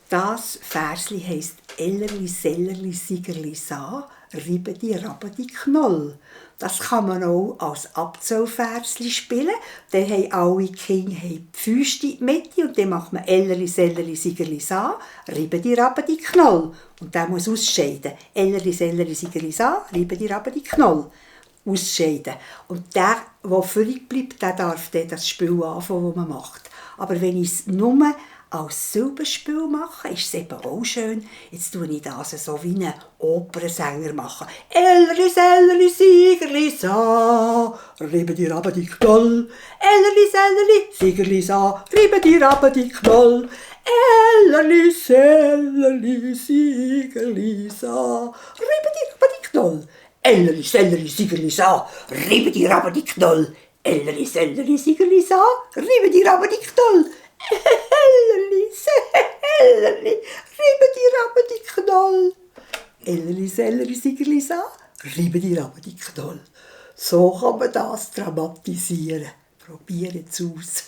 Das Versli heisst Ellerli, Sellerli, Sigerli, Sa, Ribedi, Rabedi, Knoll. Das kann man auch als Abzählversli spielen. Dann haben alle Kinder die Füße in die Mitte und dann macht man Ellerli, Sellerli, Sigerli, Sa, Ribedi, Rabedi, Knoll. Und der muss ausscheiden. Ellerli, Sellerli, Sigerli, Sa, Ribedi, Rabedi, Knoll. Ausscheiden. Und der übrig bleibt, der darf dann das Spiel anfangen, das man macht. Aber wenn ich es nur als Silberspiel mache, ist es eben auch schön. Jetzt tue ich das so wie ein Opernsänger machen. Ellerli, Sellerli, Sigerli, Sa, Ribedi, Rabedi, Knoll. Ellerli, Sellerli, Sigerli, Sa, Ribedi, Rabedi, Knoll. Ellerli, Sellerli, Sigerli, Sa, Ribedi, Rabedi, Knoll. Ellerli, Sellerli, Sigerli, Sa, Ribedi, Rabedi, Knoll. Ellerli, Sellerli, Sigerli, Sa, Ribedi, Rabedi, Knoll. Ellerli, Sellerli, Ribedi, Rabedi, Knoll. Ellerli, Sellerli, Sigerli, Sa, Ribedi, Rabedi, Knoll. So kann man das dramatisieren. Probieren es aus.